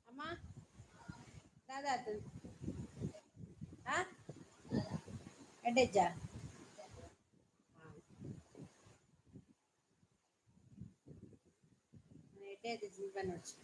ಅಮ್ಮ ದಾದಾತು ಆ ಎಡ್ಡೆಜ್ಜ ಎಡ್ಡೆ ಬನ್ನೊಡ್ಚಿ.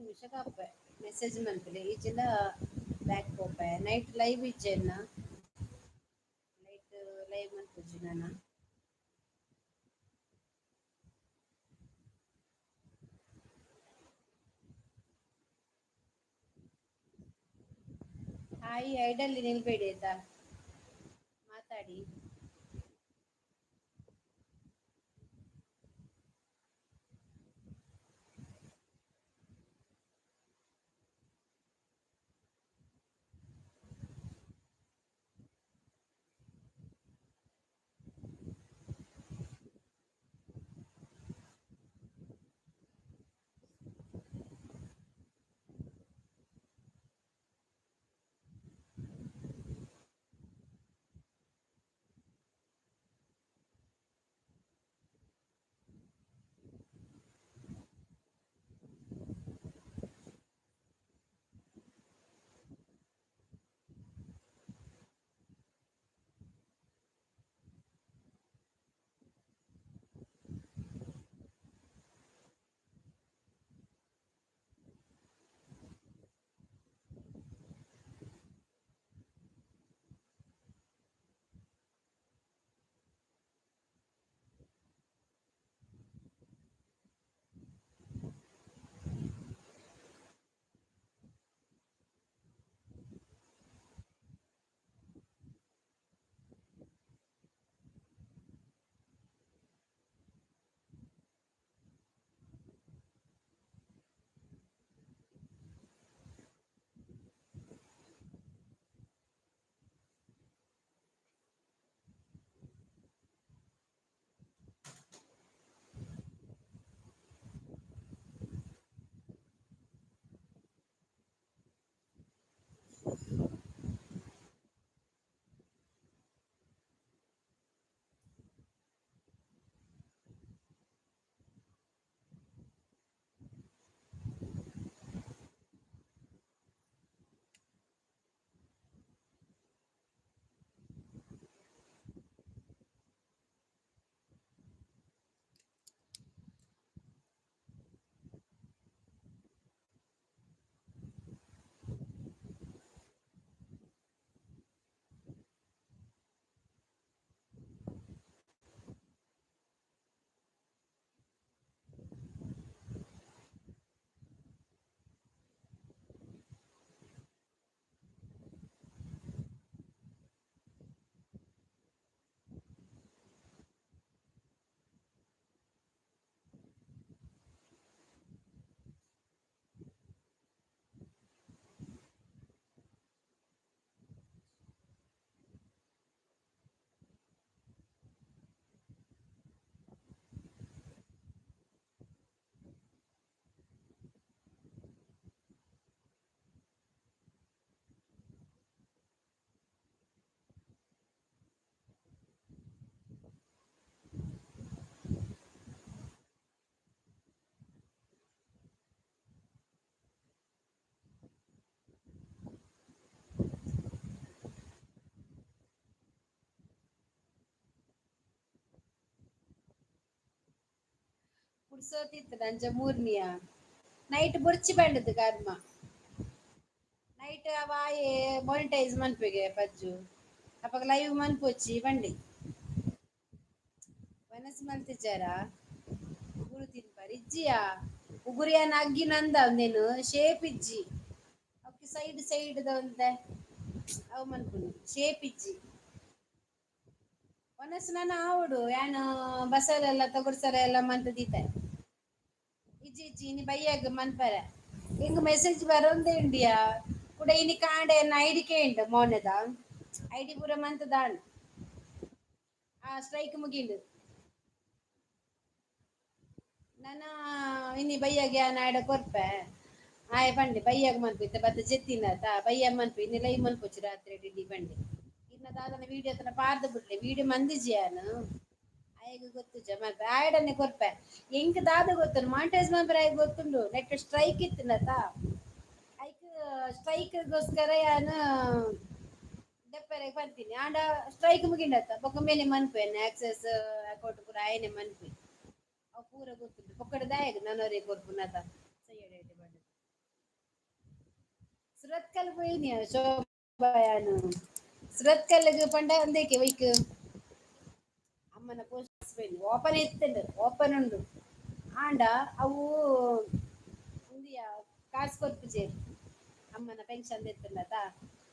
ನಿಮಿಷ ಕಾಪೆ ಮೆಸೇಜ್ ಮನ್ಪುಲೆ ಇಜ್ಜಿಂಡ ಬ್ಯಾಕ್ ಪೋಪೆ. ನೈಟ್ ಲೈವ್ ಇಜ್ಜೆನ್ನ, ನೈಟ್ ಲೈವ್ ಮನ್ಪುಜಿ ನಾನ. ಹಾಯ್, ಐಡಲ್ಲಿ ನಿಲ್ಬೇಡಿ ಆಯ್ತಾ, ಮಾತಾಡಿ. ಪುಡ್ಸೋತಿತ್ತು ನಂಜ ಮೂರ್ನಿಯ ನೈಟ್ ಬುರ್ಚಿ ಬಂಡದು ಕರ್ಮ. ನೈಟ್ ಅವಾಯೆ ಮೊನಿಟೈಸ್ ಮನ್ಪಿಗೆ ಪಜ್ಜು ಅಪಗ ಲೈವ್ ಮನ್ಪೊಚ್ಚಿ ಬಂಡಿ ವನಸ್ ಮಲ್ತಿಜಾರ. ಉಗುರು ತಿನ್ಪರ್ ಇಜ್ಜಿಯಾ? ಉಗುರಿಯಾನ ಅಗ್ಗಿ ನಂದ ಒಂದೇನು ಶೇಪ್ ಇಜ್ಜಿ, ಅವಕ್ಕೆ ಸೈಡ್ ಸೈಡ್ ಒಂತೆ ಅವು ಮನ್ಪುನು ಶೇಪ್ ಇಜ್ಜಿ. ವನಸ್ ನಾನು ಆವಡು ಯಾನ್ ಬಸಲೆಲ್ಲ ತೊಗರ್ಸರ ಎಲ್ಲ ಮಂತ್ ದೀತೆ. ಇಜ್ಜಿ ಇಜ್ಜಿ, ಇನಿ ಬೈಯಾಗ ಮನ್ಪರೆ. ಹಿಂಗ್ ಮೆಸೇಜ್ ಬರೋಂದೇ ಇಂಡಿಯಾ ಕೂಡ. ಇನಿ ಕಾಂಡೆ ಐಡಿ ಕೇಂಡ್ ಮೋನೆದ ಐಡಿ ಪೂರ ಮಂತ್ ದಾಂಡ್. ಆ ಸ್ಟ್ರೈಕ್ ಮುಗಿಂಡು. ನನ್ನ ಇನಿ ಬೈಯಾಗ ಯಾನ್ ಆಡ ಕೊರ್ಪೆ. ಆಯೆ ಪಂಡೆ ಬೈಯಾಗ ಮನ್ಪು, ಇತ್ತೆ ಬತ್ತ ಜೆತ್ತಿನತ ಬಯ್ಯ ಮನ್ಪು, ಇನಿ ಲೈವ್ ಮನ್ಪೊಚ್ಚಿ ರಾತ್ರಿ ಡಿಡಿ ಬಂಡೆ. ಇನ್ನ ದಾದನ ವೀಡಿಯೋ ತನ ಪಾರ್ದ ಬಿಡ್ಲೆ, ವೀಡಿಯೋ ಮಂದಿಜಿ ಯಾನು. ಆಯಗ್ ಗೊತ್ತುಜ ಮನ್ಪೆ, ಆಯಡನೆ ಕೊರ್ಪೆ. ಎಂಕ್ ದಾದ ಗೊತ್ತುಂಡು, ಮಾನಿಟೈಸ್ ಮನ್ಪರೆ ಆಯಗ್ ಗೊತ್ತುಂಡು. ನೆಟ್ ಸ್ಟ್ರೈಕ್ ಇತ್ತಿನತ, ಐಕ್ ಸ್ಟ್ರೈಕ್ಗೋಸ್ಕರ ಯಾನ್ ದೆಪ್ಪರೆ ಪಂತೀನಿ. ಆಂಡ ಸ್ಟ್ರೈಕ್ ಮುಗಿಂಡತ್ತ ಬೊಕ್ಕ ಮೇಲೆ ಮನ್ಪೆ ಆಕ್ಸೆಸ್ ಅಕೌಂಟ್ ಪೂರ ಆಯನೆ ಮನ್ಪೆ. ಅವು ಪೂರ ಗೊತ್ತುಂಡು. ಪೊಕ್ಕಡೆ ದಾಯಗ್ ನನೊರಿ ಕೊರ್ಪುನತ ಸಯ್ಯಡೆ ಬಂಡ. ಸುರತ್ಕಲ್ ಪೋಯಿನಿ ಶೋಭಾಯಾನು. ಸುರತ್ಕಲ್ಗ್ ಪಂಡ ಅಂದೇಕೆ ಒಯ್ಕ್ ಅಮ್ಮನ ಪೋಸ್ಟ್ ಓಪನ್ ಇತ್ತುಂಡು, ಓಪನ್ ಉಂಡು. ಆಂಡ ಅವು ಉಂದಿಯ ಕಾಸ್ ಕೊರ್ಪುಜೆರ್. ಅಮ್ಮನ ಪೆನ್ಷನ್ ದೆತ್ತುಂಡತ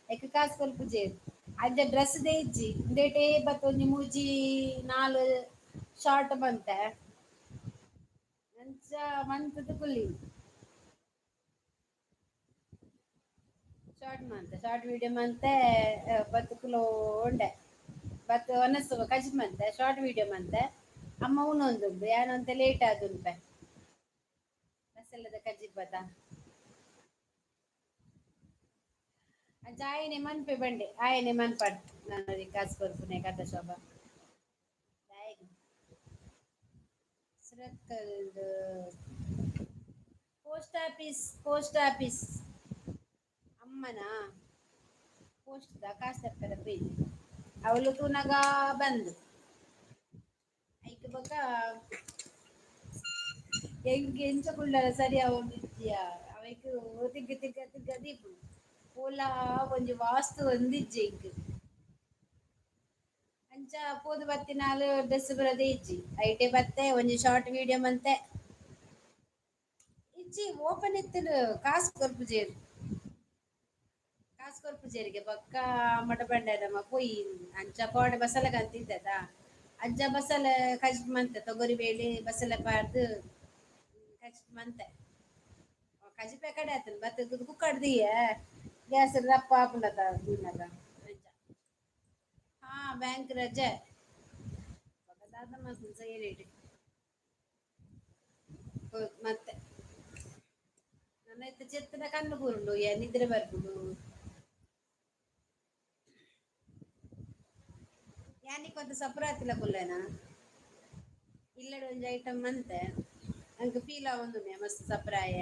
ಎಕ್ ಕಾಸ್ ಕೊರ್ಪುಜೆರ್. ಅಂಚ ಡ್ರೆಸ್ they ಇಜ್ಜಿ. ಉಂದೇಟೇ ಬತ್ತ್ ಒಂಜಿ ಮೂಜಿ ನಾಲ್ ಶಾರ್ಟ್ ಬಂತೆ. ಅಂಚ ಮಂತುದು ಕುಲ್ಲಿ. ಶಾರ್ಟ್ ಮಂತೆ, ಶಾರ್ಟ್ ವಿಡಿಯೋ ಮಂತೆ. ಬತ್ತ್ ಕುಲೋಂಡೆ ಬತ್ತ್ ಒನಸ್ ಕಜಿ ಮಂತೆ, ಶಾರ್ಟ್ ವಿಡಿಯೋ ಮಂತೆ. ಅಮ್ಮ ಉನೊಂದುಂಡು, ಯಾನೊಂತೆ ಲೇಟ್ ಆದುಂಪೆ ಬಸ್ಸೆಲ್ಲದ ಕಜ್ಜಿ ಬತ್ತ. ಅಂಚ ಆಯನೆ ಮನ್ಪೆ ಬಂಡೆ ಆಯನೆ ಮನ್ಪಡ್. ನಾನು ಕಾಸು ಕೊರ್ಪುನೆ ಕಥ Shobha. Surathkal post office, post office ಅಮ್ಮನ ಪೋಸ್ಟ್ the ಕಾಸು ತಪ್ಪೆರ ಪೋಯಿನಿ. ಅವಳು ತೂನಗ ಬಂದು ಐಕ್ ಬೊಕ ಎಂಕ್ ಎಂಚ ಕುಳ್ಳರ ಸರಿ ಆವೊಂದಿಜ್ಜಿಯ. ಅವೆಕ್ ತಿಗ್ಗ ತಿಗ್ಗ ತಿಗ್ಗ ದೀಪುಂಡು. ಓಲಾ ಒಂಜಿ ವಾಸ್ತು ಒಂದಿಜ್ಜಿ ಎಂಕ್. ಅಂಚ ಪೋದು ಬತ್ತಿನಾಲ್ ಡ್ರೆಸ್ ಬರದೇ ಇಜ್ಜಿ. ಐಟೆ ಬತ್ತೆ ಒಂಜಿ ಶಾರ್ಟ್ ವಿಡಿಯೋ ಮಂತೆ. ಇಜ್ಜಿ, ಓಪನ್ ಇತ್ತುಂಡು, ಕಾಸು ಕೊರ್ಪುಜೆರ್. ಕಾಸು ಕೊರ್ಪುಜೆರಿಗೆ ಬೊಕ್ಕ ಮಟ ಬಂಡೆ ನಮ್ಮ ಪೊಯಿ. ಅಂಚ ಕೋಡೆ ಬಸಲೆ ಕಂತಿದ್ದದ. ಅಂಚ ಬಸಲೆ ಕಜ್ ಮಂತೆ, ತೊಗರಿ ಬೇಳೆ ಬಸಲೆ ಪಾಡ್ದು ಕಜ್ ಮಂತೆ. ಕಜಿಪೆ ಕಡೆ ಆತನ ಬತ್ತ ಕುಕ್ಕರ್ ದೀಯ ಗ್ಯಾಸ್ ರಪ್ಪ ಆಪುಂಡತ ದೀನಗ. ಅಂಚ ಹಾ ಬ್ಯಾಂಕ್ ರಜೆ. ಬೊಕ ದಾದ ಮಲ್ಪುನು ಸೈಲೆಂಟ್. ಮತ್ತೆ ನನ್ನ ಇತ್ತೆ ಚೆತ್ತದ ಕಣ್ಣು ಕೂರುಂಡು, ನಿದ್ರೆ ಬರ್ಪುಂಡು. ಯಾನಿಕ್ ಸಪುರ ಕುಲ್ಲೇನಾ. ಇಲ್ಲಡೆ ಒಂಜಿ ಐಟಮ್ ಮಂತೆ ಅಂಕ್ ಫೀಲ್ ಆವೊಂದುಂಡು ಮಸ್ತ್ ಸಪ್ರಾಯ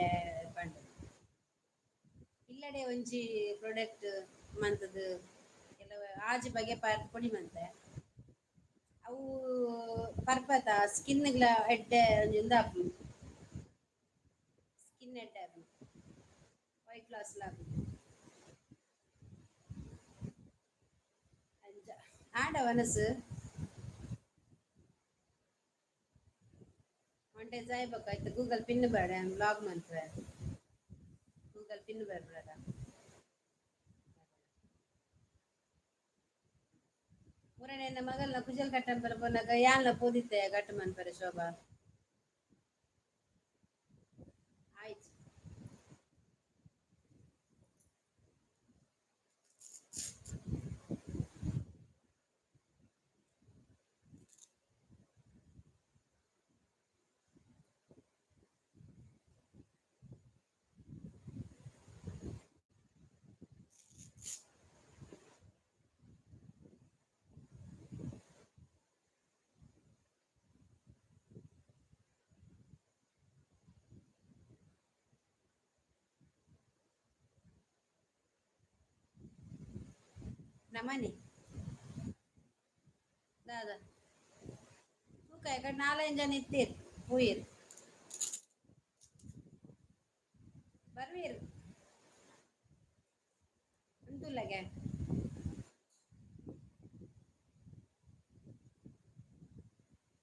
ಪಂಡ್. ಇಲ್ಲಡೆ ಒಂಜಿ ಪ್ರಾಡಕ್ಟ್ ಮಂತುದು ಕೆಲವು ಆಜಿ ಬಗೆ ಪಾರ್ದ್ ಪೊಡಿ ಮಂತೆ. ಅವು ಪರ್ಪತ ಸ್ಕಿನ್ಗ್ಲ ಎಡ್ಡೆ ಒಂಜಿ ಉಂದಾಪುಂಡು, ಸ್ಕಿನ್ ಎಡ್ಡೆ ಆಪುಂಡು, ವೈಟ್ ಲಾಸ್ ಲ ಆಪುಂಡು. ಅಂಚ ಆಂಡ ವನಸ್ ಮೊಂಟೆ ಜಾಯ್ಬೇಕು ಆಯ್ತು. ಗೂಗಲ್ ಪಿನ್ ಬೇಡ, ಬ್ಲಾಗ್ ಮನ್ಪುವೆ. ಗೂಗಲ್ ಪಿನ್ ಬೇಡ. ಮುರಣೆನ ಮಗಲ್ನ ಕುಜಲ್ ಕಟ್ಟಂಪರ ಪೋನಾಗ ಯಾನ್ಲ ಪೋದಿತ್ತೆ ಕಟ್ಟು ಮನ್ಪರೆ ಶೋಭಾ. ಆಯ್ತು. ನಮನೆ ದಾದ ತೂಕ ಎಕಡೆ ನಾಲೈದು ಜನ ಇತ್ತೀರ್ ಪೋಯಿರ್ ಬರ್ವೀರ್ ಉಂತುಲ್ಲಗೆ.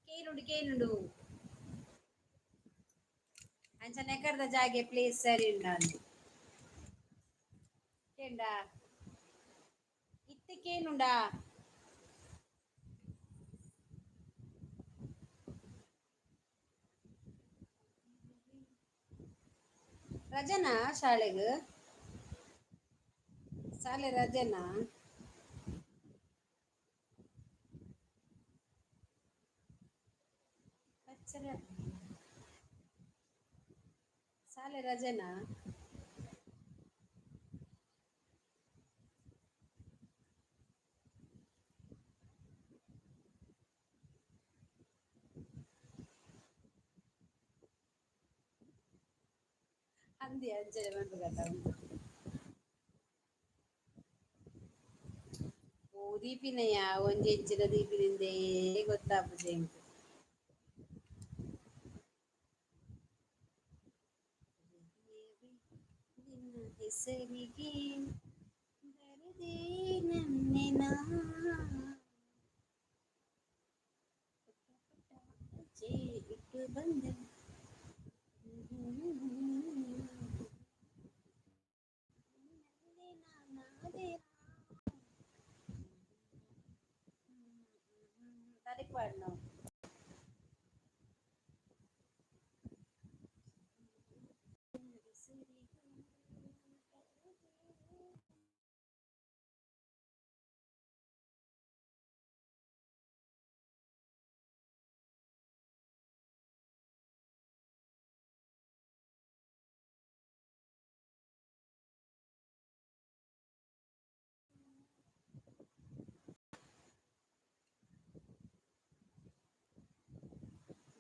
ಕೇನುಂಡು ಕೇನುಂಡು. ಅಂಚ ನೆಕರ್ದ ಜಾಗೆ ಪ್ಲೇಸ್ ಸರಿ ಉಂಡ ಕೇಂಡ ಇತ್ತೆ ಕೇನುಂಡಾ? ರಜನಾ ಶಾಲೆಗ್? ಶಾಲೆ ರಜನಾ? ಶಾಲೆ ರಜನಾ? ಅಂದಿ ಅಂಚನೆ ಮನ್ಪುಗತ. ಓ ದೀಪಿನಯ್ಯ ಒಂಜಿ ಇಂಚಿನ ದೀಪಿನಿಂದೇ ಗೊತ್ತಾಪುಜಿ ಎಂಕ್. ಹೆಸರಿಗೆ ಬರದೆ ನನ್ನೆನಾ. ಪುಟ್ಟ ಪುಟ್ಟ ಹೆಜ್ಜೆ ಇಟ್ಟು ಬಂದೆ. ನಿನ್ನಲ್ಲೇ ನಾನಾದೆ. ತಾರೀಖ್ ಪಾಡ್ನು.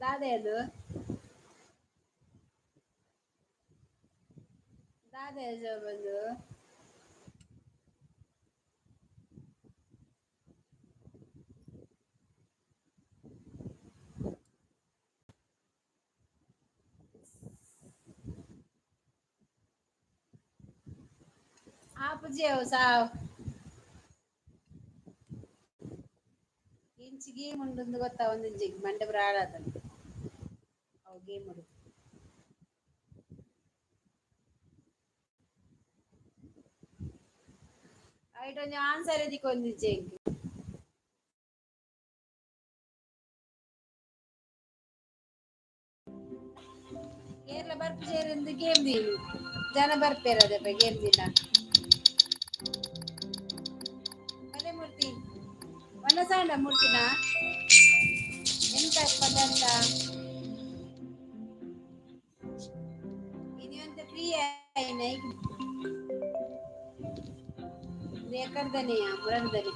ದಾದೆಯದು ದಾದೆ ಬಂದು. ಆಪುಜಿ ಅವು ಸಾವ್ ಇಂಚಿ ಗೇಮ್ ಉಂಡು ಗೊತ್ತಾ? ಒಂದೊಂಜಿ ಮಂಡೆ ಪೂರ ಹಾಳಾತಂಡ್ ಅವು ಗೇಮ್ ಉಂಡು. ಐಟ್ ಒಂಜಿ ಆನ್ಸರ್ ತಿಕ್ಕೊಂದಿಜ್ಜಿ ಎಂಕ್. ಕೇರಳ ಬರ್ಪುಜೆರ್ ಗೇಮ್ ದೀನಿ ಜನ ಬರ್ಪೇರ್ ಅದೇ ಗೇಮ್ ದಿನ. ಕಲೆ ಮೂರ್ತಿ ವನಸಾಂಡ ಮೂರ್ತಿನ ಎಂತ ಪದಾರ್ಥ ಇನಿ ಒಂತೆ ಫ್ರೀ ಆಯಿನ ಎಕಡ್ದನೆ ಮುರಡ್ದನೆ.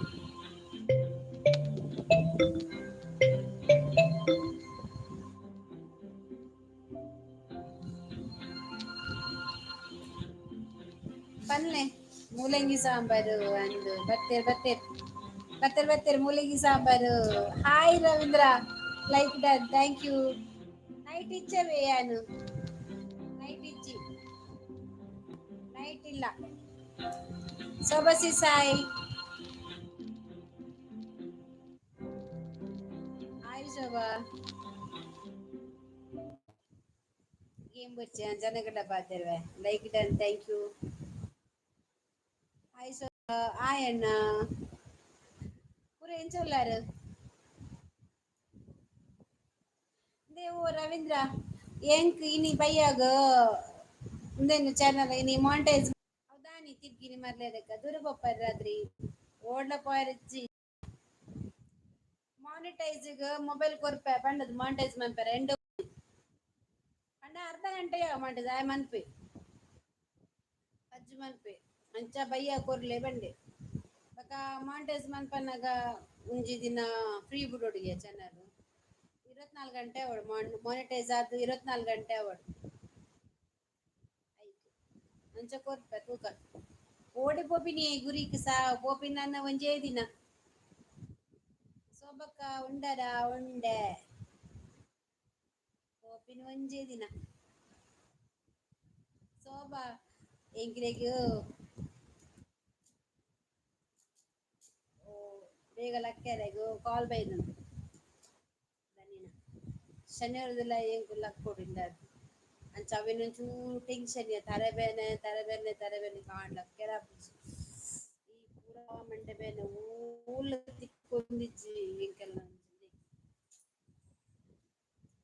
ಪನ್ಲೆ ಮೂಲಂಗಿ ಸಾಂಬಾರು ಅಂದ್ ಬತ್ತೇರ್ ಬತ್ತೇರ್ ಬತ್ತೇರ್ ಬತ್ತೇರ್ ಮೂಲಂಗಿ sambar. Hi Ravindra, like done, thank you. Night ಇಚ್ಚವೇ ಯಾನು ನೈಟ್ ಇಚ್ಚಿ ನೈಟ್ ಇಲ್ಲ. ಸೊಬಸಿ Sai hi Shobha. Game ಬೊಚ್ಚಿ ಜನಗಡ ಪಾತೆರ್ವೆ. Like done, thank you. Hi Shobha. Hi ಅಣ್ಣ. ಪೂರ ಎಂಚ ಉಲ್ಲಾರು? ಓ ರವೀಂದ್ರ, ಎಂಕ್ ಇನಿ ಬಯ್ಯಾಗ ಉಂದೆನ್ ಚಾನಲ್ ಇನಿ ಮಾನಿಟೈಸ್ ದಾನಿ ತಿರ್ಗಿನಿ ಮರ್ಲೇದಕ್ಕ ದೂರ ಪೋಪರ್ ರಾತ್ರಿ ಓಡ್ಲ ಪೋಯರಿಜ್ಜಿ. ಮಾನಿಟೈಸ್ ಮೊಬೈಲ್ ಕೊರ್ಪೆ ಪಂಡದು ಮಾನಿಟೈಸ್ ಮನ್ಪೆರೆ ಎಂಡ್ ಪಂಡ ಅರ್ಧ ಗಂಟೆ ಮಾನಿಟೈಸ್ ಆಯ್ ಮನ್ಪೆ ಅಜ್ಜು ಮನ್ಪೆ ಅಂಚ ಬಯ್ಯ ಕೊರ್ಲೆ ಬಂಡೆ. ಬೊಕ ಮಾನಿಟೈಸ್ ಮನ್ಪನಗ ಒಂಜಿ ದಿನ ಫ್ರೀ ಬುಡೊಡುಗೆ ಚಾನಲ್. 24 ಗಂಟೆ ಅವಳು ಮಾನಿಟೈಸ್ ಆದ್ 24 ಗಂಟೆ ಅವಳು ಐಕ್ ಅಂಚ ಕೊರ್ಪೆ ತೂಕ. ಓಡೆ ಪೋಪಿನಿ ಗುರಿಕ್ ಸಾ ಪೋಪಿನ ಒಂಜೇ ದಿನ. ಸೋಬಕ್ಕ ಉಂಡರ ಉಂಡೆ ಪೋಪಿನ ಒಂಜೇ ದಿನ. ಸೋಬಾ ಎಂಕ್ಲೆಗ್ ಓ ಬೇಗ ಲಕ್ಕೆರೆಗ್ ಕಾಲ್ ಬೈದುಂಡು ದನಿನ. ಶನಿವಾರದಲ್ಲ ಎಂಕ್ ಲಕ್ಕೊಡು ಇಂದಾದ್ ಅಂಚ ಅವೆನ್ ಒಂಚೂರು ಟೆನ್ಷನ್ ತರೆ ಬೇನೆ ತರೆ ಬೇನೆ ತರೆ ಬೇನೆ ಕಾಂಡ ಲಕ್ಕೆರೆ ಆಪುಜಿ. ಈ ಪೂರ ಮಂಡೆ ಬೇನೆ ಓಲ ತಿಕ್ಕೊಂದಿಜ್ಜಿ ಎಂಕೆಲ್ಲ.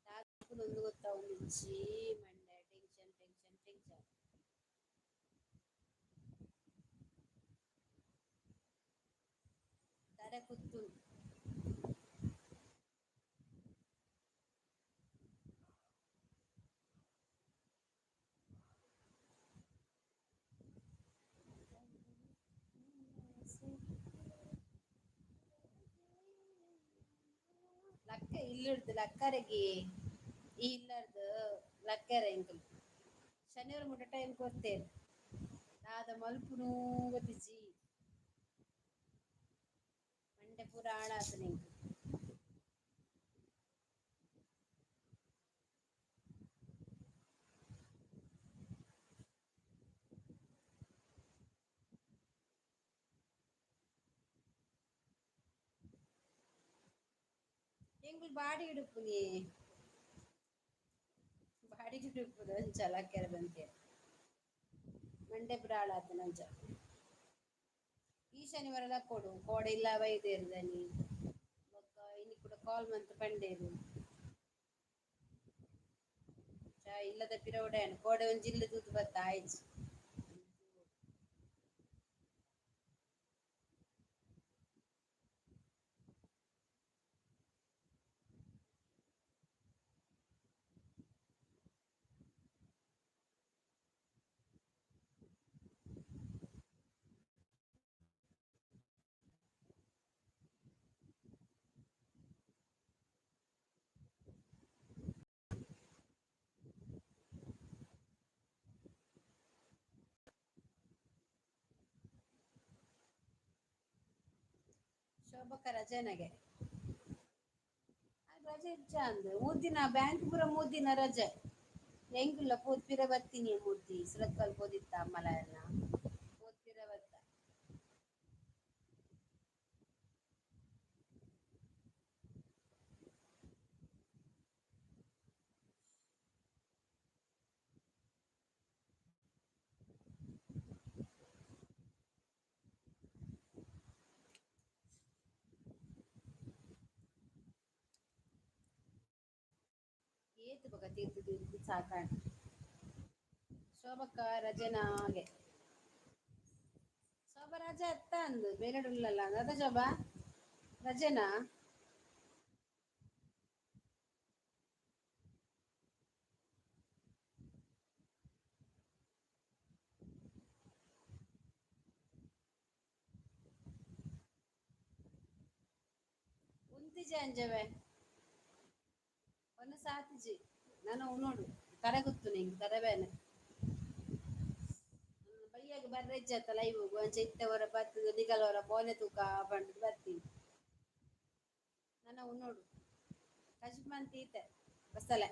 ದಾದ ಗೊತ್ತಾವೊಂದಿಜ್ಜಿ ಮಂಡೆ ಟೆನ್ಷನ್ ಟೆನ್ಷನ್ ಟೆನ್ಷನ್. ತರೆ ಕುತ್ತುಂಡು. ಲಕ್ಕ ಇಲ್ಲುಡ್ದು ಲಕ್ಕರೆಗೆ ಈ ಇಲ್ಲರ್ದು ಲಕ್ಕೆರೆ ಎಂಕುಲು ಶನಿವಾರ ಮುಟ ಟೈಮ್ ಕೊರ್ತೇರು. ದಾದ ಮಲ್ಪುನು ಗೊತ್ತಿಜ್ಜಿ. ಮಂಡೆ ಪೂರ ಹಾಳಾತುಂಡು ಎಂಕ್. ಎಂಕುಲು ಬಾಡಿಗೆ ಉಪ್ಪುನಿ, ಬಾಡಿಗೆ ಉಪ್ಪುದು ಅಂಚ ಲಕ್ಕೆರೆ ಬಂತೆ ಮಂಡೆ ಪುರ ಹಾಳಾತನ ಅಂಚ. ಈ ಶನಿವಾರ ಲಕ್ಕೊಡು ಕೋಡೆ ಇಲ್ಲ ಬೈದೇರು ದನಿ ಬೊಕ್ಕ ಇನಿ ಕೂಡ ಕಾಲ್ ಮಂತ್ ಪಂಡೇರು ಚಾ ಇಲ್ಲದ ಪಿರವುಡಾಯನ ಕೋಡೆ ಒಂಜಿ ಇಲ್ಲು ತೂತು ಬತ್ತ ಆಯ್ತು. ಶೋಭಕ್ಕ ರಜೆನಗೆ ರಜೆ ಇಜ್ಜ ಅಂದ್ 3 ದಿನ ಬ್ಯಾಂಕ್ ಪೂರ 3 ದಿನ ರಜೆ. ಎಂಕುಲ್ಲ ಪೋದ್ ಪಿರ ಬತ್ತೀನಿ ಮೂರ್ತಿ ಸುರತ್ಕಲ್ ಪೋದಿತ್ತ ಅಮ್ಮಲ ಎಲ್ಲ ಪೋದ್ ಪಿರ ಬತ್ತ. ಏತ್ ಬೊಕ ತೀರ್ತು ತೀರ್ತು ಸಾಕಾಂಡ್. ಶೋಭಕ್ಕ ರಜೆನಾಗೆ ಶೋಭಾ ರಜೆ ಅತ್ತ ಅಂದು ಬೇರೆಡುಲ್ಲಲ್ಲ ಅದ ಶೋಭಾ ರಜೆನಾ? ಉಂತಿಜೆ ಅಂಜವೆ ಒಂದು ಸಾತಿಜಿ ನಾನು ನೋಡು ತರೆ ಗೊತ್ತು ನಿಂಗೆ ತರೆ ಬೇನೆ ಬಯ್ಯಾಗ ಬರ್ರೆ ಇಜ್ಜತ್ತ ಲೈವ್ ಅಂಚ ಇತ್ತೆ ಹೊರ ಬತ್ತದ ನಿಗಲ ಹೊರ ಮೋನೆ ತೂಕ ಪಂಡುದು ಬರ್ತೀನಿ. ನಾನು ನೋಡು ಕಜಿಪ್ ಮಂತಿ ಈತೆ ಬಸಲೆ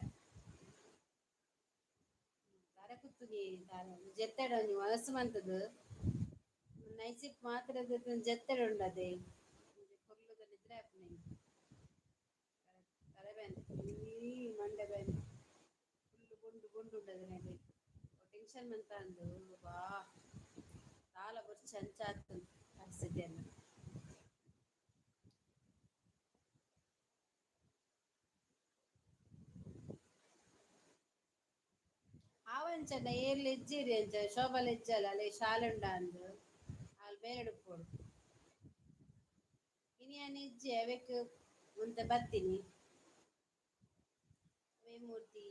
ತರೆ ಕುತ್ತುನಿ ತಾರೆ ಜೆತ್ತೆಡ ಒಂಜಿ ಮನಸ್ಸು ಮಂತದು ನೈಸಿಪ್ ಮಾತ್ರ ಜೆತ್ತೆಡ ಉಂಡದೆ ಪೊರ್ಲುದ ನಿದ್ರೆ ಆಪುನ ತರೆ ಬೇನೆ ಈ ಮಂಡೆ ಬೇನೆ ಫುಲ್ಲು ಗುಂಡು ಗುಂಡು ಉಂಡದೆ ನನಗೆ ಟೆನ್ಷನ್ ಮಂತ ಅಂದು ಬಾ ತಾಲ ಬೊರ್ಚಿ ಅಂಚ ಆತುಂಡು ಪರಿಸ್ಥಿತಿಯನ್ನು. ಆವಂಚನ ಏರ್ಲ ಇಜ್ಜಿರಿ ಅಂಚ ಶೋಭಲ ಇಜ್ಜಲ್ಲ ಅಲ್ಲೇ ಶಾಲೆ ಉಂಡ ಅಂದು ಆಲ್ ಬೇರೆ ಉಪ್ಪೊಡು ಇನಿ ಯಾನ್ ಇಜ್ಜಿ ಅವೆಕ್ ಒಂತೆ ಬತ್ತೀನಿ ಅವೇ ಮೂರ್ತಿ.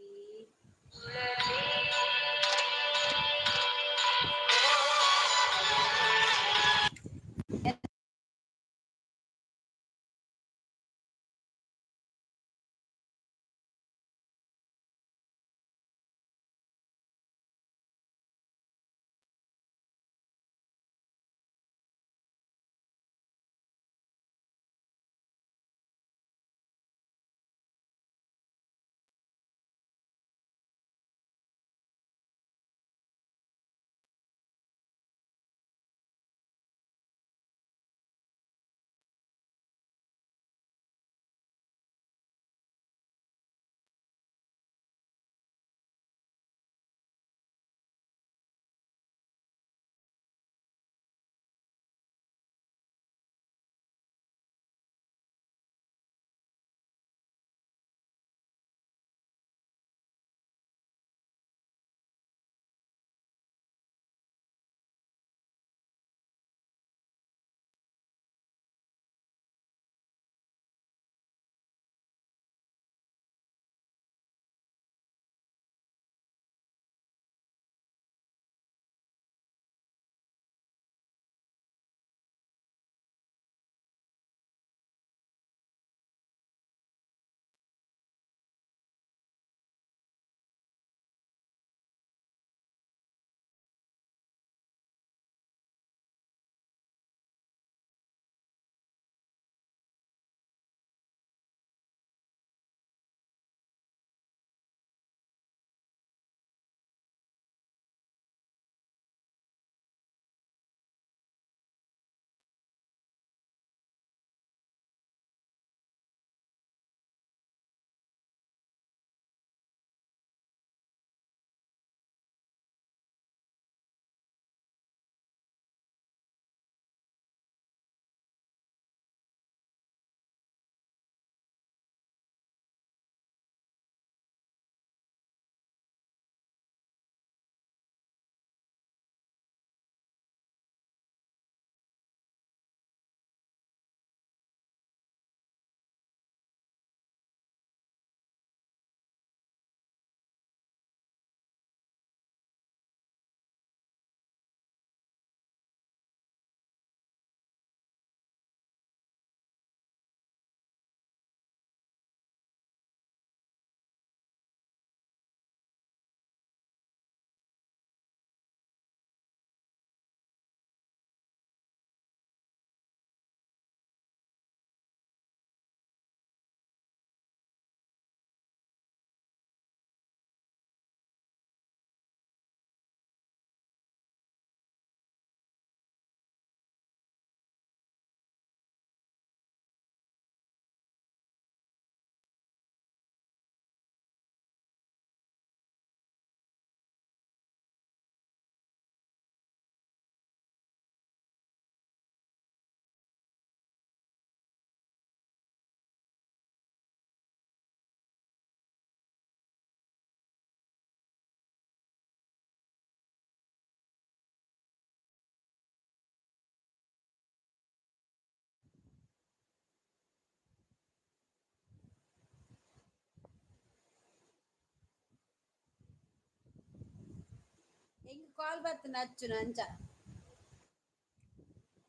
ಎಂಕ್ ಕಾಲ್ ಬತ್ತುಂಡು ಅಚ್ಚುನ ಅಂಚ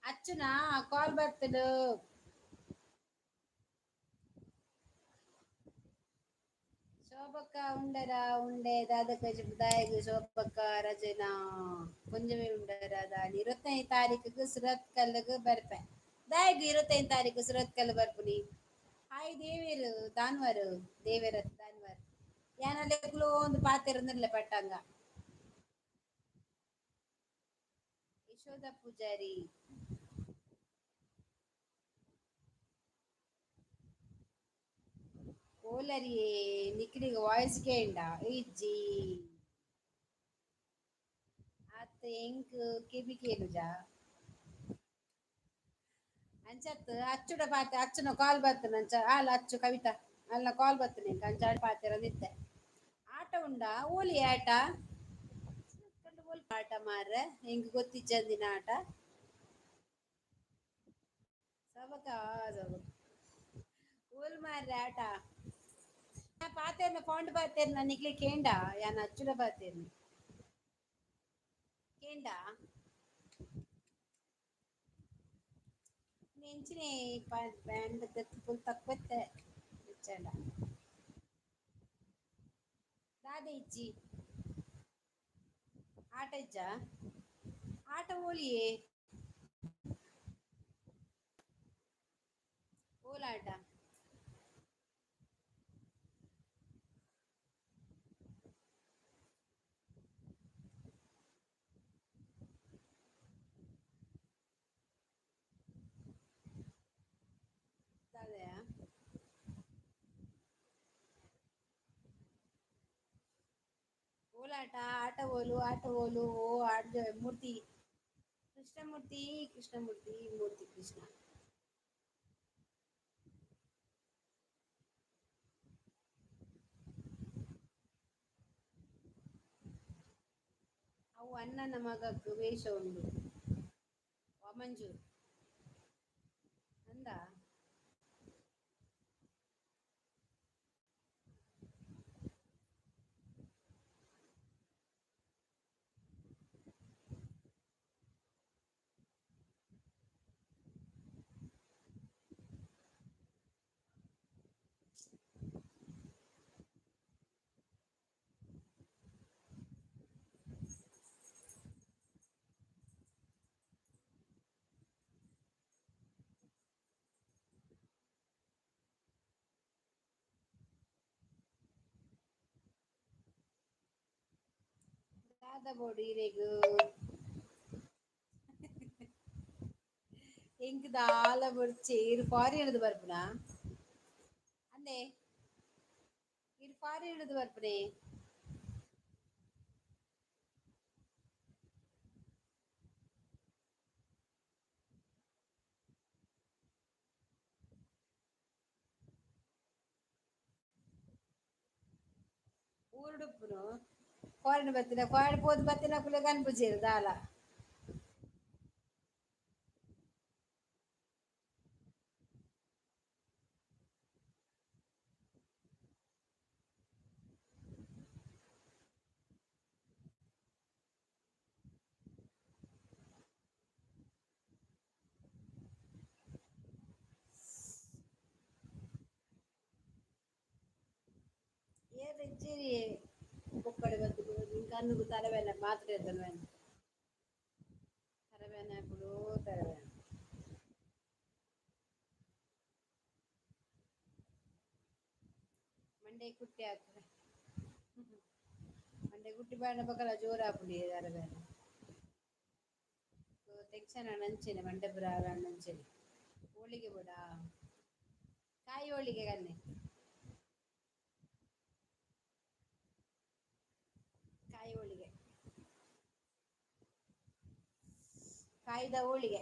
ಅಚ್ಚುನ ಕಾಲ್ ಬತ್ತುಂಡು. ಶೋಭಕ್ಕ ಉಂಡರ ಉಂಡೆ ದಾದಕ ದಾಯಗ್ ಶೋಭಕ್ಕ ರಜನಾ ಕೊಂಜಮೆ ಉಂಡರ ದಾನಿ 25 ತಾರೀಕಿಗೆ ಸುರತ್ಕಲ್ಗ್ ಬರ್ಪೆ. ದಾಯಗ್ 25 ತಾರೀಕು ಸುರತ್ಕಲ್ ಬರ್ಪುನಿ. ಹಾಯ್ ದೇವೇರು ದಾನ್ವರು ದೇವೇರ ದಾನ್ವರ್ ಯಾನಲೆಕ್ಲು ಒಂದು ಪಾತೆರಂದಿರ್ಲೆ ಪಟ್ಟಂಗ. ಯಶೋಧ ಪೂಜಾರಿ ಓಲರಿಯೇ ನಿಕ್ಲಿಗ್ ವಾಯ್ಸ್ ಕೇಂಡ ಇಜ್ಜಿ ಅತ್ ಎಂಕ್ ಕೆಬಿ ಕೇನುಜ ಅಂಚತ್ ಅಚ್ಚುಡ ಪಾತೆ ಅಚ್ಚುನ ಕಾಲ್ ಬತ್ತನ ಅಂಚ ಆಲ್ ಅಚ್ಚು ಕವಿತಾ ಅಲ್ಲ ಕಾಲ್ ಬತ್ತನ ಎಂಕ್ ಅಂಚ ಪಾತೆರಂದಿತ್ತೆ. ಆಟ ಉಂಡಾ ಓಲಿ ಆಟ ಆಟ ಮಾರ್ರೆ ಎಂಕ್ ಗೊತ್ತಿಜ್ಜಂದಿನ ಆಟ ಸಬಕ ಸಬಕ ಓಲ್ ಮಾರ್ರೆ ಆಟ ಪಾತೆರ್ನ ಫೋಂಡ್ ಪಾತೆರ್ನ ನಿಕ್ಲೆ ಕೇಂಡ ಯಾನ್ ಅಚ್ಚುಡ ಪಾತೆರ್ನಿ ಕೇಂಡ ಎಂಚಿನೆ ಬ್ಯಾಂಡ್ ಫುಲ್ ತಕ್ಕೊತ್ತೆ ಇಚ್ಚಂಡ ದಾದ ಇಜ್ಜಿ ಆಟ ಇಜ್ಜ ಆಟ ಓಲಿಯೇ ಓಲ ಆಟ ದಾದೆಯಾ ಓಲಾಟ ಆಟ ಓಲು ಆಟ ಓಲು ಓ ಆಟ ಮೂರ್ತಿ ಕೃಷ್ಣಮೂರ್ತಿ ಕೃಷ್ಣಮೂರ್ತಿ ಮೂರ್ತಿ ಕೃಷ್ಣ ಅವು ಅಣ್ಣನ ಮಗಕ್ ವೇಷ ಉಂಡು ವಾಮಂಜೂರ್ ಅಂದ ದಾದ ಬೋಡು ಇರೆಗ್ ಎಂಕ್ ದಾಲ ಬೊರ್ಚಿ ಇರ್ ಫಾರಿನ್ ಬರ್ಪುನಾ ಅಂದೆ ಇರ್ ಫಾರಿನ್ ಬರ್ಪುನೆ ಊರುಡುಪ್ಪುನು ಫಾರಿನ್ ಬತ್ತಿನ ಫಾರಿನ್ ಪೋದು ಬತ್ತಿನ ಕುಲೆ ಕನ್ಪುಜೆರ್ ದಾಲ ಏರ್ ಇಜ್ಜಿರಿ ಬೊಕ್ಕಡೆ ಬತ್ತು ಕಣ್ಣುಗು ತಲೆಬೇನೆ ಮಾತ್ರೆ ಎದ್ದನು ತಲೆಬೇನೆ ಆಪುಂಡು ತಲೆಬೇನೆ ಮಂಡೆ ಕುಟ್ಟಿ ಹಾಕ್ರೆ ಮಂಡೆ ಕುಟ್ಟಿ ಬಾಂಡ ಬಕಲ ಜೋರು ಆಪುಂಡು ತಲೆಬೇನೆ ಟೆನ್ಷನ್ ಅಂಚೆನೆ ಮಂಡೆ ಪೂರ ಅಂಚೆನೆ ಹೋಳಿಗೆ ಬೋಡ ಕಾಯಿ ಹೋಳಿಗೆ ಕನ್ನೆ ಕಾಯಿ ಹೋಳಿಗೆ ಕಾಯ್ದ ಹೋಳಿಗೆ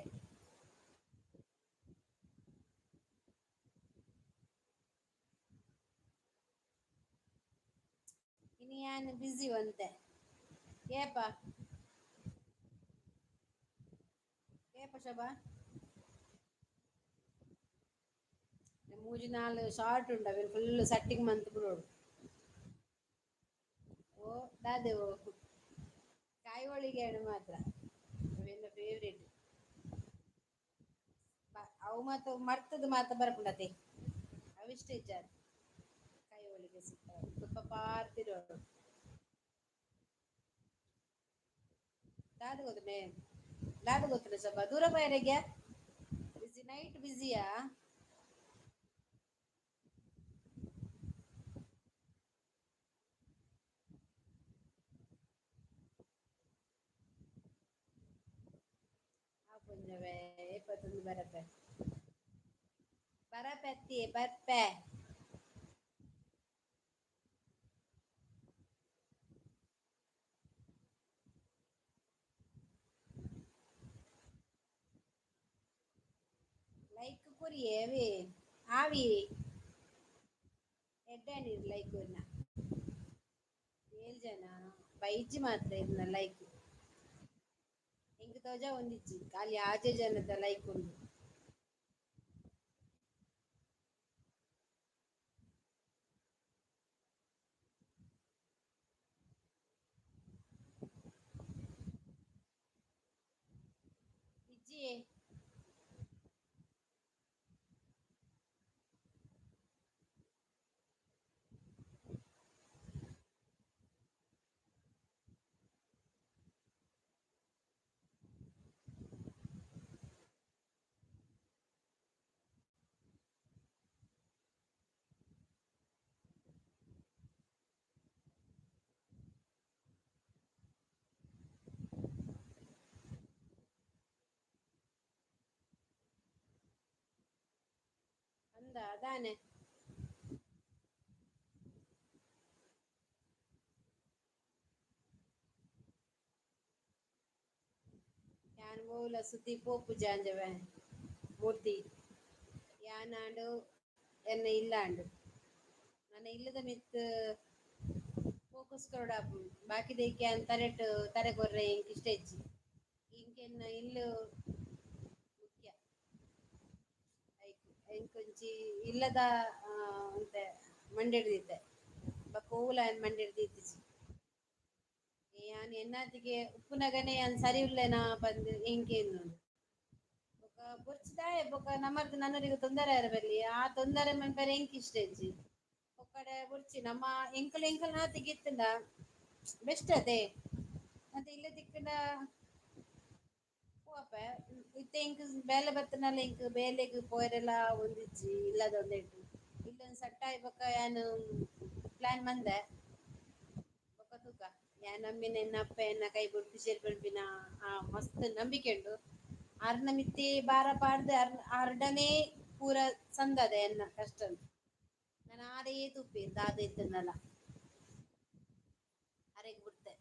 ಇನ್ನು ಯಾನ್ ಬ್ಯುಸಿ ಒಂತೆ ಏಪ ಏಪ ಶೋಭಾ ಮೂಜಿ ನಾಲ್ ಶಾರ್ಟ್ ಉಂಡು ಅವೆನ್ ಫುಲ್ ಸಟ್ಟಿಂಗ್ ಮಂತ್ ಬಿಡೋಡು. ಓ ದಾದೆ ಓ. ಕಾಯಿ ಹೋಳಿಗೆ ಮಾತ್ರ ಅವೆಲ್ಲ ಫೇವ್ರೇಟ್. ಅವು ಮಾತ ಮರ್ತದ ಮಾತ ಬರ್ಪುಂಡತೆ ಅವಿಷ್ಟೇ ಜಾತಿ ಕಾಯಿ ಹೋಳಿಗೆ ಸುತ್ತ ತುಪ್ಪ ಪಾರ್ತಿರೋಡು ದಾದ ಗೊತ್ತನೆ ದಾದ ಗೊತ್ತಿಲ್ಲ ಸ್ವಲ್ಪ ದೂರ ಬೈರೆಗ್ಯಾ ಬಿಸಿ ನೈಟ್ ಬಿಸಿಯಾ. ಆಪುಂಜವೇ 21 ಬರಪೆ ಬರಪೆತ್ತಿ ಬರ್ಪೆ. ಲೈಕ್ ಕೊರಿಯೇ ಆವಿ ಎಡ್ಡೆ ನೀರು ಲೈಕ್ ಇರ್ನ ಏಳು ಜನ ಬೈಜಿ ಮಾತ್ರ ಇರ್ನ ಲೈಕ್ ಎಂಕ್ ತೋಜ ಒಂದಿಚ್ಚಿ ಖಾಲಿ ಆಜೆ ಜನದ ಲೈಕ್ ಉಂಡು. ಇಜ್ಜಿ ಅಂದ ಅದಾನೆ. ಯಾನ್ ಓಲ ಸುದ್ದಿ ಪೋಪು ಜಾಂಜವೆ ಮೂರ್ತಿ ಯಾನಾಂಡು ಎನ್ನ ಇಲ್ಲಾಂಡು ನನ್ನ ಇಲ್ಲದ ಮಿತ್ ಫೋಕಸ್ ಕೊರಡ ಬಾಕಿ ದೇಕ್ಕೆ ಯಾನ್ ತರೆಟ್ ತರೆ ಕೊರ್ರೆ ಎಂಕ್ ಇಷ್ಟ ಇಜ್ಜಿ ಇಂಕೆನ್ನ ಇಲ್ಲು ಮುಖ್ಯ ಐಕ್ ಎಂಕೊಂಚಿ ಇಲ್ಲದ ಅಂತೆ ಮಂಡೆಡ್ದಿತ್ತೆ ಬೊಕ ಓಲ ಯಾನ್ ಮಂಡೆಡ್ ದೀತಿಜಿ ಯಾನ್ ಎನ್ನಾತಿಗೆ ಉಪ್ಪುನಗನೆ ಯಾನ್ ಸರಿ ಉಲ್ಲೆನಾ ಪಂದ್ ಎಂಕೇಂದುಂಡು ಬೊಕ ಬೊರ್ಚಿ ದಾಯೆ ಬೊಕ ನಮರ್ದ್ ನನೊರಿಗ್ ತೊಂದರೆ ಆರೆ ಬಲ್ಲಿ ಆ ತೊಂದರೆ ಮನ್ಪೆರೆ ಎಂಕ್ ಇಷ್ಟ ಇಜ್ಜಿ ಪೊಕ್ಕಡೆ ಬೊರ್ಚಿ ನಮ್ಮ ಎಂಕುಲು ಎಂಕಲ್ನಾತಿಗೆ ಇತ್ತ್ಂಡ ಬೆಸ್ಟ್ ಅತೆ ಮತ್ತೆ ಇಲ್ಲ ತಿಕ್ಕುಂಡ ಪೋಪೆ ಇತ್ತೆ ಎಂಕ್ ಬೇಲೆ ಬತ್ತುಂಡಲ ಎಂಕ್ ಬೇಲೆಗ್ ಪೋಯೆರೆಲ ಒಂದಿಜ್ಜಿ ಇಲ್ಲದ ಒಂದೆಟ್ ಇಲ್ಲೊಂದು ಸೆಟ್ ಆಯಿ ಬೊಕ ಯಾನ್ ಪ್ಲಾನ್ ಮಂದೆ ಬೊಕ ತೂಕ ಯಾನ್ ನಂಬಿನ ಎನ್ನ ಅಪ್ಪೆ ಎನ್ನ ಕೈ ಬುಡ್ಪುಜೆರ್ ಪನ್ಪಿನ ಆ ಮಸ್ತ್ ನಂಬಿಕೆ ಉಂಡು ಆರ್ನ ಮಿತ್ತೆ ಬಾರ ಪಾಡ್ದ್ ಅರ್ ಆರ್ಡನೆ ಪೂರ ಸಂದದೆ ಎನ್ನ ಕಷ್ಟ ನನ ಆರೇ ತೂಪೆರ್ ದಾದ ಇತ್ತುಂಡಲ ಅರೆಗ್ ಬುಡ್ತೆ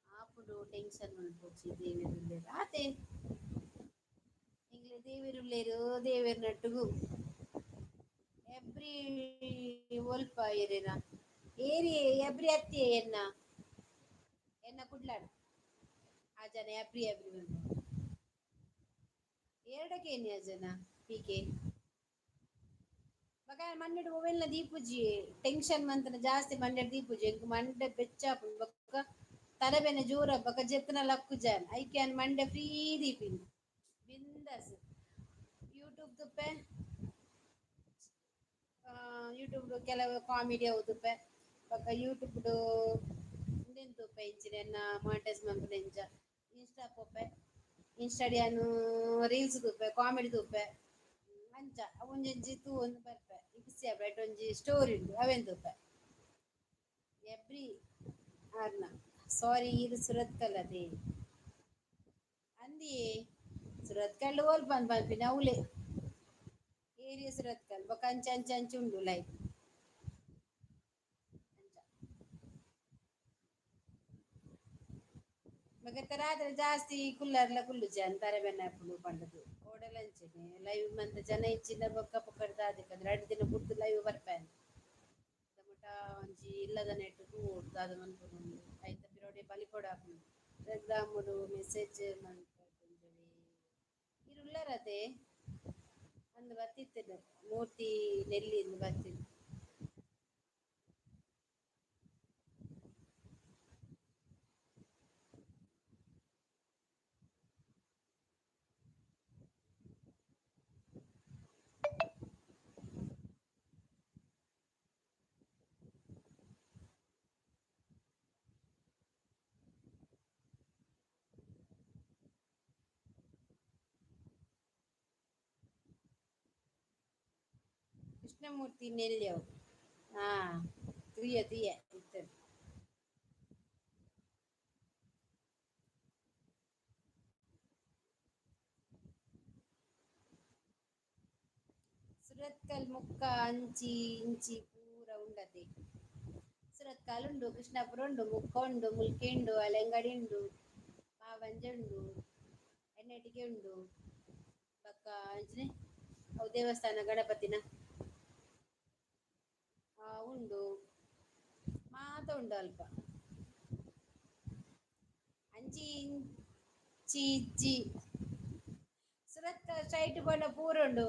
ಆಪುಂಡು ಟೆನ್ಷನ್ ಮನ್ಪೊಡ್ಚಿ ದೇವೆರ್ ಉಲ್ಲೆರ್ ಆತೆ ಎಂಕ್ಲೆ ದೇವೆರ್ ಉಲ್ಲೆರ್ ದೇವೆರ್ನೊಟ್ಟುಗು ಎಬ್ರಿ ಒಲ್ಪ ಇರೆನ ಏರಿ ಎಬ್ರಿ ಅತ್ತಿ ಎನ್ನ ಎನ್ನ ಕುಡ್ಲಾಡ್ ಆ ಜನ ಎಬ್ರಿ ಎಬ್ರಿ ಬಂದು ಏರಡಕೇನಿ ಆ ಜನ ಪೀಕೆ ಬೊಕ ಮಂಡೆಡ್ ಒವೆಲ್ನ ದೀಪುಜಿ ಟೆನ್ಷನ್ ಮಂತುನ ಜಾಸ್ತಿ ಮಂಡೆಡ್ ದೀಪುಜಿ ಎಂಕ್ ಮಂಡೆ ಬೆಚ್ಚ ಆಪುಂಡು ಬೊಕ್ಕ ತಲೆಬೇನೆ ಜೋರ ಬೊಕ ಜೆತ್ತುನ ಲಕ್ಕುಜಾನ್ ಐಕೆ ಯಾನ್ ಮಂಡೆ ಫ್ರೀ ದೀಪಿನಿ ಬಿಂದಾಸ್ ಯೂಟ್ಯೂಬ್ ತುಪ್ಪೆ ಯೂಟ್ಯೂಬ್ ಕೆಲವು ಕಾಮಿಡಿ ಅವು ತುಪ್ಪೆ ಬೊಕ ಯೂಟ್ಯೂಬ್ ಉಂದೆನ್ ತೂಪೆ ಇಂಚಿನ ಎನ್ನ ಮಾನಿಟೈಸ್ ಮನ್ಪುನ ಇಂಚ ಇನ್ಸ್ಟಾ ಪೋಪೆ ಇನ್ಸ್ಟಾಡ್ ಯಾನ್ ರೀಲ್ಸ್ ತೂಪೆ ಕಾಮಿಡಿ ತೂಪೆ ಅಂಚ ಒಂಜೊಂಜಿ ತೂವೊಂದು ಬರ್ಪೆ ಖುಷಿ ಆಪುಂಡು ಐಟ್ ಒಂಜಿ ಸ್ಟೋರಿ ಉಂಡು ಅವೆನ್ ತೂಪೆ ಎಬ್ರಿ ಆರ್ನ ಸಾರಿ ಈರ್ ಸುರತ್ಕಲ್ ಅದೇ ಅಂದಿಯೇ ಸುರತ್ಕಲ್ ಒಲ್ಪ ಅಂದ್ ಪನ್ಪಿನ ಅವ್ಲೆ ಏರಿಯಾ ಸುರತ್ಕಲ್ ಬೊಕ ಅಂಚ ಅಂಚ ಅಂಚ ಉಂಡು ಲೈಕ್ ಅಂಚ ಬೊಕ ಇತ್ತೆ ರಾತ್ರೆ ಜಾಸ್ತಿ ಕುಲ್ಲರ್ಲ ಕುಲ್ಲುಜಿ ಯಾನ್ ತರೆ ಬೇನೆ ಆಪುಂಡು ಪಂಡುದು ಓಡಲ ಅಂಚೆನೆ ಲೈವ್ ಮಂತ ಜನ ಇಜ್ಜಿಂಡ ಬೊಕ್ಕ ಪೊಕ್ಕಡೆ ದಾದೆಕ್ ರಡ್ಡ್ ದಿನ ಬುಡ್ದು ಲೈವ್ ಬರ್ಪೆ ಮುಟ ಒಂಜಿ ಇಲ್ಲದ ನೆಟ್ ತೂವೊಡು ದಾದ ಮನ್ಪುನು ಐತ ಪಿರವುಡೆ ಬಲಿಪೊಡು ಆಪುಂಡು ದಾಮುಡು ಮೆಸೇಜ್ ಮನ್ಪುಂಜೊಲಿ ಇರ್ ಉಲ್ಲರತೆ ಅಂದ್ ಬತ್ತಿತ್ತೆರ್ ಮೂರ್ತಿ ನೆಲ್ಲಿ ಇಂದ್ ಬತ್ತಿತ್ತ್. ಕೃಷ್ಣಮೂರ್ತಿ ನೆಲ್ಯವು. ಹಾ, ತುಯ್ಯ ತುಯ್ಯ ಇತ್ತು. ಸುರತ್ಕಲ್ ಮುಕ್ಕ ಅಂಚಿ ಇಂಚಿ ಪೂರ ಉಂಡತೆ. ಸುರತ್ಕಲ್ ಉಂಡು, ಕೃಷ್ಣಾಪುರ ಉಂಡು, ಮುಕ್ಕ ಉಂಡು, ಮುಲ್ಕಿ ಉಂಡು, ಅಲೆಂಗಡಿ ಉಂಡು, ಪಾವಂಜೆ ಉಂಡು, ಎಣ್ಣೆಟಿಗೆ ಉಂಡು, ಬೊಕ್ಕ ಅಂಚನೆ ಅವು ದೇವಸ್ಥಾನ ಗಣಪತಿನ ಉಂಡು, ಮಾತ ಉಂಡು ಅಲ್ಪ. ಅಂಚಿ ಇಂಚಿ ಇಜ್ಜಿ. ಸುರತ್ಕಲ್ ಸ್ಟ್ರೈಟ್ ಪೋಂಡ ಪೂರ ಉಂಡು.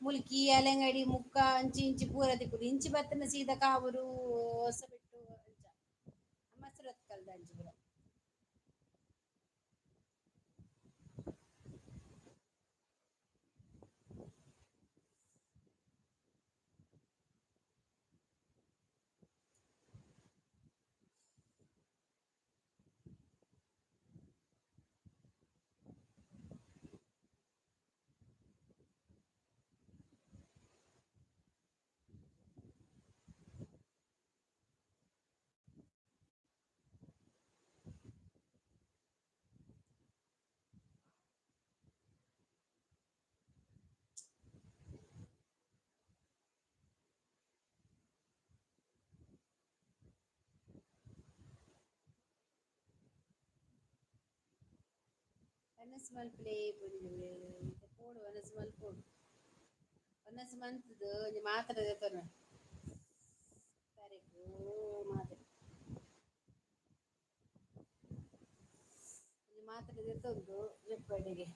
ಮುಲ್ಕಿ, ಅಲೆಂಗಡಿ, ಮುಕ್ಕ, ಅಂಚಿ ಇಂಚಿ ಪೂರ ತಿಕ್ಕುದು. ಇಂಚಿ ಬತ್ತನ ಸೀದಾ ಕಾವೂರು, ಹೊಸಬೆಟ್ಟು, ಅಂಚ. ಅಮ್ಮ ಸುರತ್ಕಲ್ದ ಅಂಚಿ ಪೂರ. ವನಸ್ ಮಲ್ಪಲೆ ಪೋಡು, ವನಸ್ ಮಲ್ಪೋಡು, ವನಸ್ ಮಂತುದು ಒಂಜಿ ಮಾತ್ರ ದೆತೊನ ತಾರೀಕು ಮಾತ್ರ ಒಂಜಿ ಮಾತ್ರೆ ದೆತ್ತೊಂದು ಜೆಪ್ಪಡಿಗೆ.